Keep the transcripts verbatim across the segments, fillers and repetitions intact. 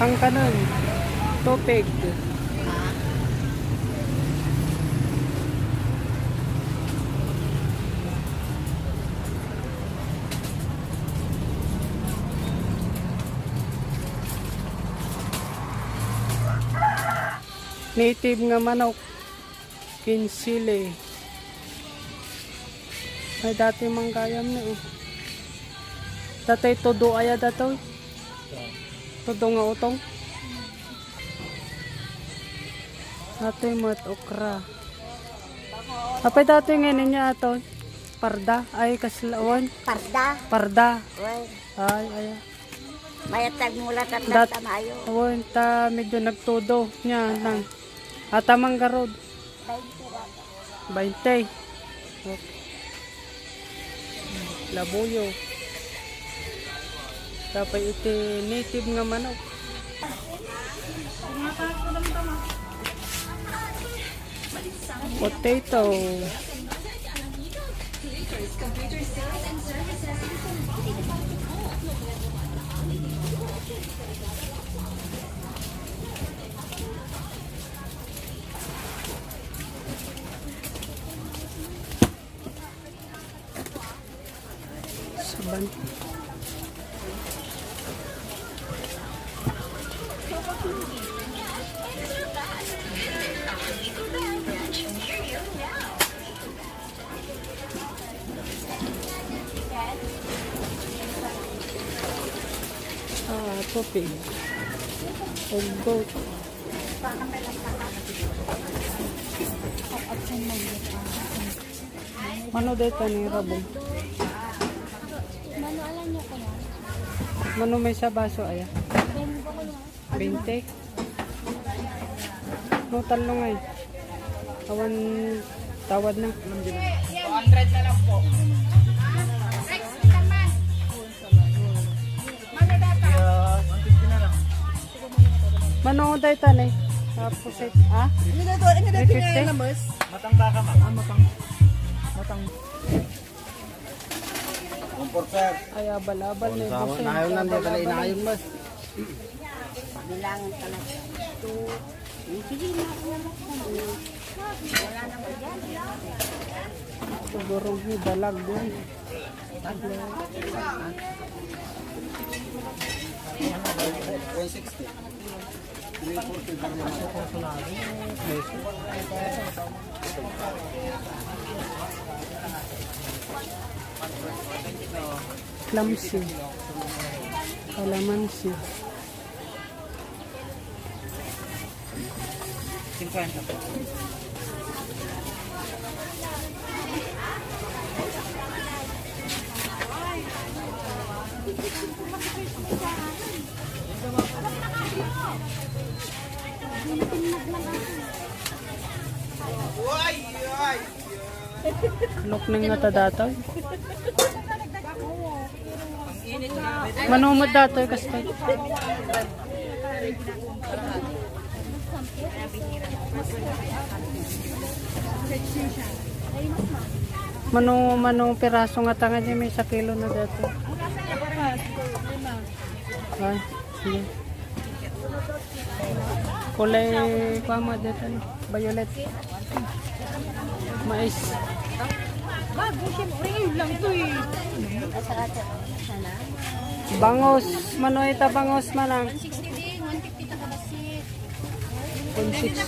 Ang kanon, tupig. Native nga manok, kinsili. Ay, dati manggayam ni, oh. Dati tudo aya datoy. Tudo nga utong. Dati met okra. Apay dati nga niya ato? Parda? Ay, kaslawan? Parda. Parda. Wen. Ay, ay. Mayat tagmulat at Dat-, tamayo. Wen, ta medyo nagtudo niya nang. Ata manggarod. Bainte. Okay. Labuyo. Tapay iti native nga manok. Potato. Saban. Ah, tupig. Ug goat. Mano deta ni rabong? Mano, alam niyo ko na. Mano may sa baso, aya? Bente. No, talong ay. Awan tawad na. Two hundred na lang po. Mano dayta ni? Tapos, eh, ha? Ini dito, ini dito Three fifty? Nga lamas. Matang baka, ma'am. Ah, matang. Matang. One four, sir. Ay, abal-abal na yung boss, eh. Nayon lang, abal-abal. Dala inayon, mas. Bilangan ka na. Two. Sige na, wala na. Wala na ba yan? Siguro may dalag yun. One sixty. Lamsi. Kalamansi. Singkwenta po. Lukneng nga ta datoy. Mano met datoy, kasta. Mano, mano piraso nga tanga di may sa kilo na datoy. Ah, sige. Kulay, kuha mo dito, ano? Violet. Mais. Bago, siyempre, yun lang to eh. Bangos, mano ita bangos manang? One sixty din, one fifty ta kalasit. One sixty.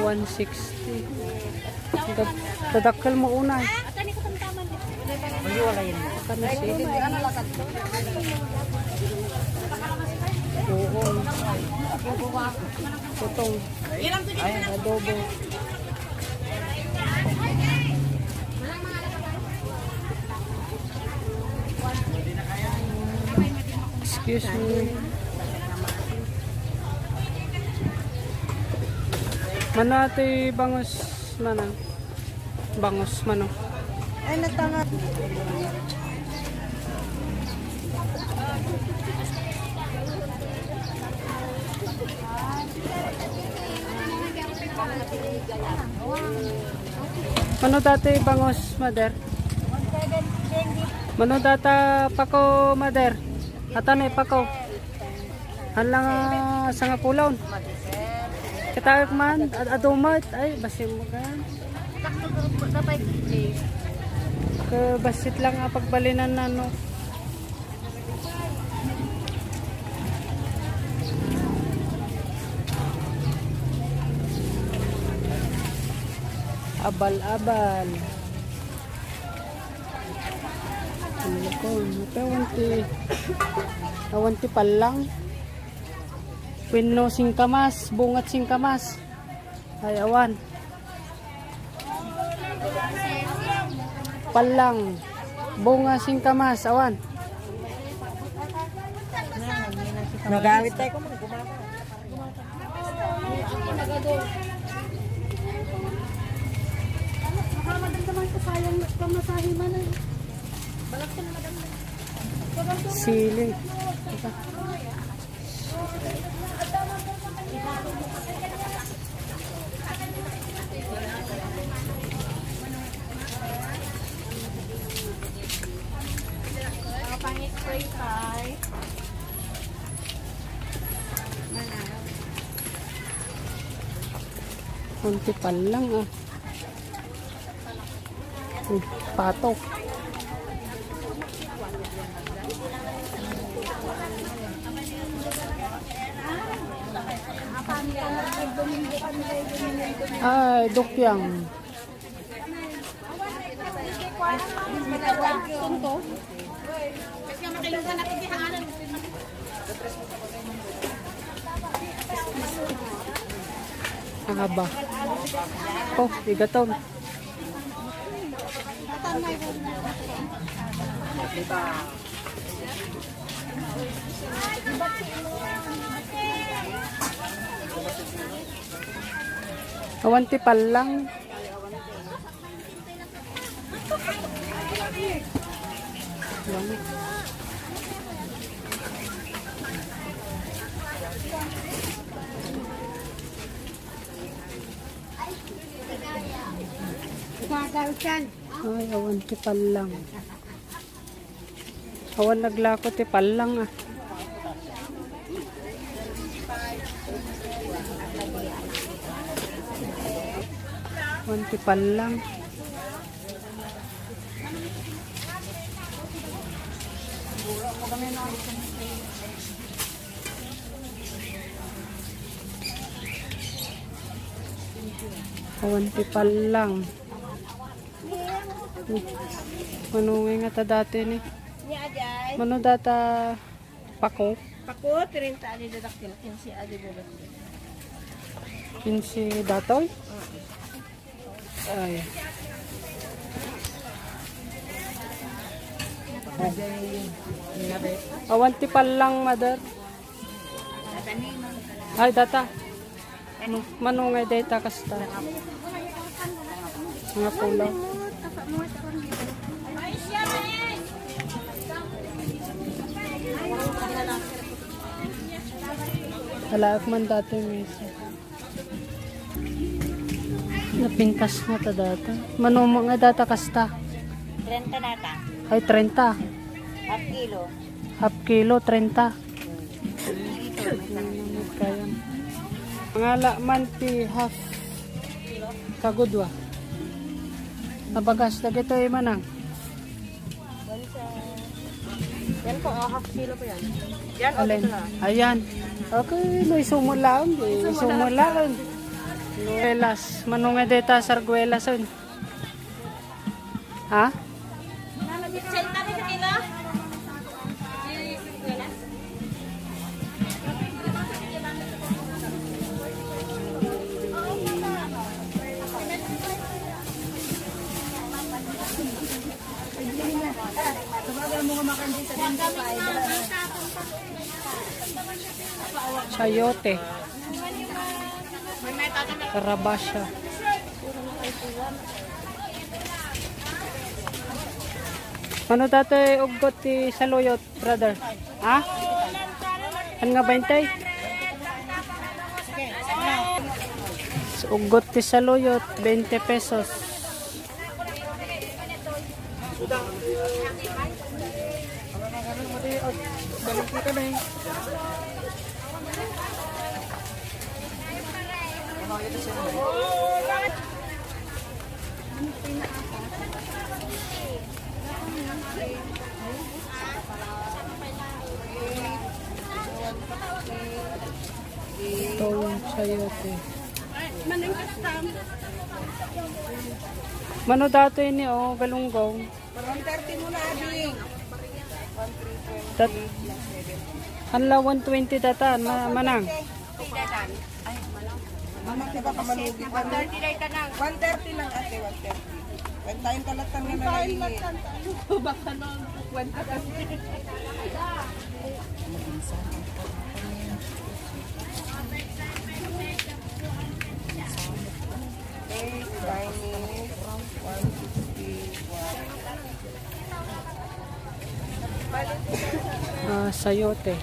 One sixty. Tad-, tadakkel mo una. Kana si. Oo. Tutong. Ay, adobo. Excuse me. Mano atoy bangus, manang? Bangus, mano? Ay, natanga. Mano datoy bangus, mother? Mano data pako, mother? Ata na ipakaw. Hala nga sangapulon. Kitaek man, ad-, adu met. Ay, basi mo ka. Ke basit lang a pagbalinan na, no. Abal-abal. Ano ko? Ito, awan ti, awan ti pallang. Wenno singkamas, bungat singkamas. Ay, awan. Pallang. Bunga singkamas, awan. Nagawit tayo kung gumagawa. Sili. Pangit spray pie. Kunti pa lang, ah. Hmm, pato. Ay, dukyang. Aba. Oh, igaton. Awan ti pallang. Ay, awan ti pallang. Awan naglako ti pallang, ah. Awan ti pallang. Awan ti pallang. Mano nga nga ta dati ni? Ni Ajay. Mano data pako? Pako, trenta adi dadakkel, kinse adi dadakkel. Kinse datoy? Ay. Awan ti pallang, mother. Ay, data. Ano? Mano nga dayta kasta? Nga pulaw. Alaak man dati, Miss. Napintas na ta data. Mano mo nga data kasta? Trenta data. Ay, trenta. Half kilo. Half kilo, trenta. Kaya. Mangala man ti half kagudua. Nabagas, dagitoy manang. Yan po, oh, half kilo po yan. Yan, oh, alin? Dito na. Ayan. Okay, no, isumo lang. Isumo lang. Sarguelas. Mano nga deta, sarguelas, yun. Ha? Sayote. Karabasya. Ano datoy uggot ti saluyot, brother? Ha? Ano nga, baynte? Uggot ti saluyot, baynte pesos. Balik dito na eh. Itong sayote. Mano datoy ni, oh, galunggong. One thirty muna, Ading. Tat, anla one twenty datan, ma-, manang. Mama, di ba ka malugi pa? One thirty lang, ate, one thirty. Kwentain ka lang nga nalaingi. Baka nun, kwenta ka. Eight minus one sixty-one. Ah, sayote.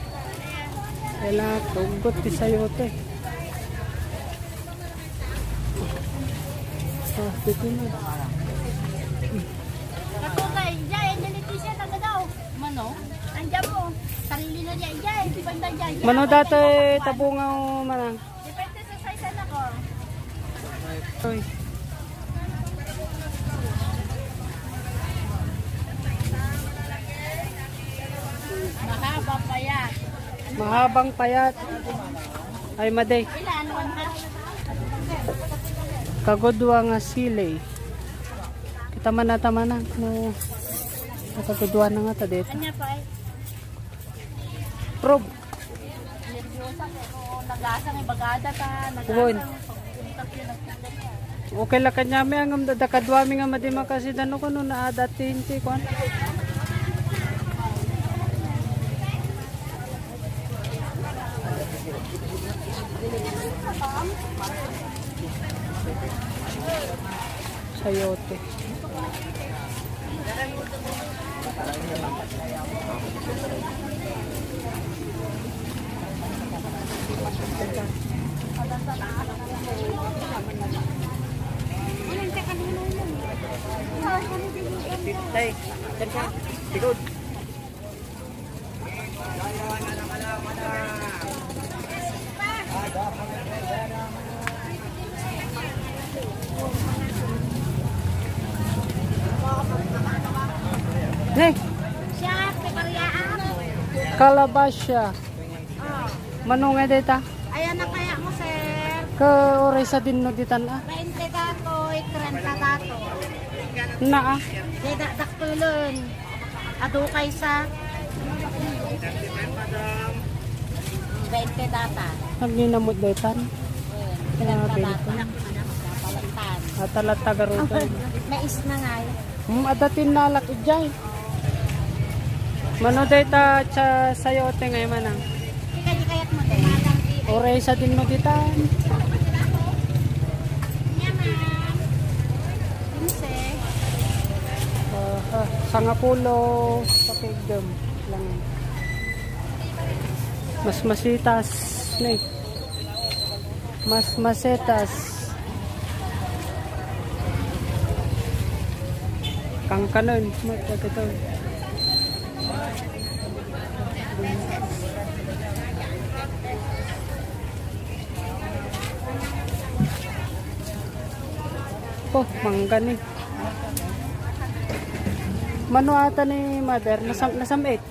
Kailangan tugot ti sayote. Ah, dito na. Katulay, diyan, eh, Leticia, taga daw. Mano? Andiyan mo. Sarili na niya, diyan. Di ba na diyan? Mano dati tabungaw, manang? Depende sa size, anak ko. Oy. Mahaba payat. Mahabang payat. Ay, madi. Ilan? One half? Kagudua nga sili. Kita man ata, manang, no. Kagudua na nga ta dito. Anya pa eh? Prob. Nervyosa, pero nagasa nga ibagada ka, nagasa. Uy. Pagpunta ko, nagpunta niya. Okay la kaniami, ngem adda kaduami nga madi makasidan no kuno, naadatin ti kuan. Sayote. Tay, dyan ka. Likod. Hey, Siya, kay Maria, ah. Kalabasya. Oh. Mano nga deta? Ayan na kaya mo, sir. Ka oras sa din no ditan, ah. Bainte dato, trenta dato. Naa. Deda, dakpulon. Adu kaysa. Bainte data. Nagninamot daytan. Grabe ito. Palantan. At talat tagarutan. Mais na nga eh. Hmm, adatin nalak ijay. Mano dayta cha sayote nga manang. Ika di kayat mo, te. Oray sa din mo ditan. Niya, ma'am. Kinse. Aha, sangapulo sa pigdem lang. Mas masitas ni. Mas masetas. Kangkanon. Mat-, ito. Oh, mangga ni. Mano ata ni mother? Nasam-, nasam-it?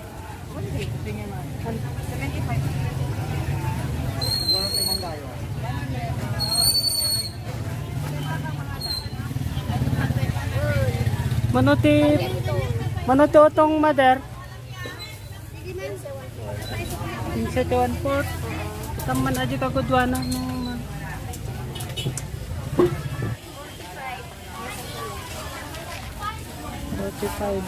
Mano ti, mano ti utong, mother? Kinse ti one-fourth. Tamman aji kaguduana, no, man. Forty-five.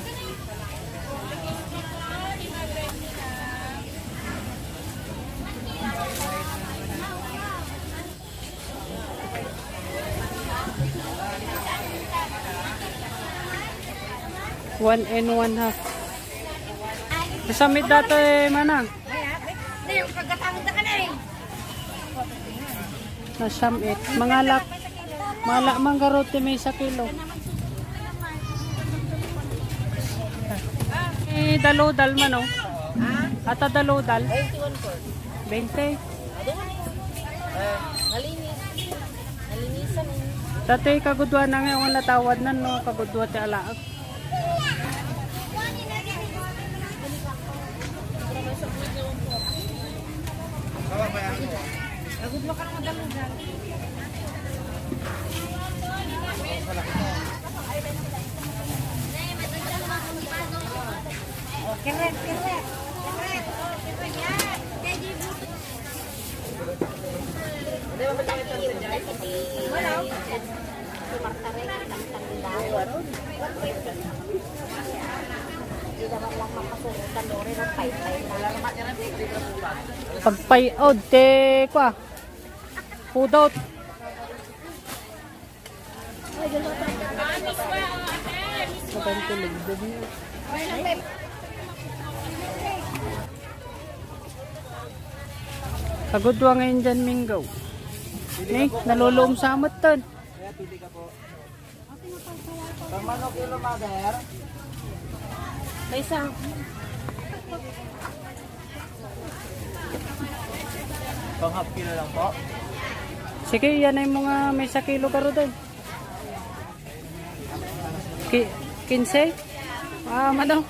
One and one half. Nasam-it datoy, manang. Nasam-it. Mangalak. Mangalak manggarote may sa kilo. Eh, daludal man, oh. Ata daludal? Twenty-one po. Twenty. Adu? Eh, nalinis. Nalinisan. Dati kaguduan na nga, wala tawad na, no? Kaguduan ti alaag. Pagpay-od ti kua. Pudot. Kagudua ngayon dyan, Minggaw. Ni, naluluom sa amat ton. Kaya pili ka po. Pang mano kilo, mother? Kaysa. Pang half kilo lang po. Sige, yan ay mga may sa kilo karo doon. Ki-, kinse? Ah, mano?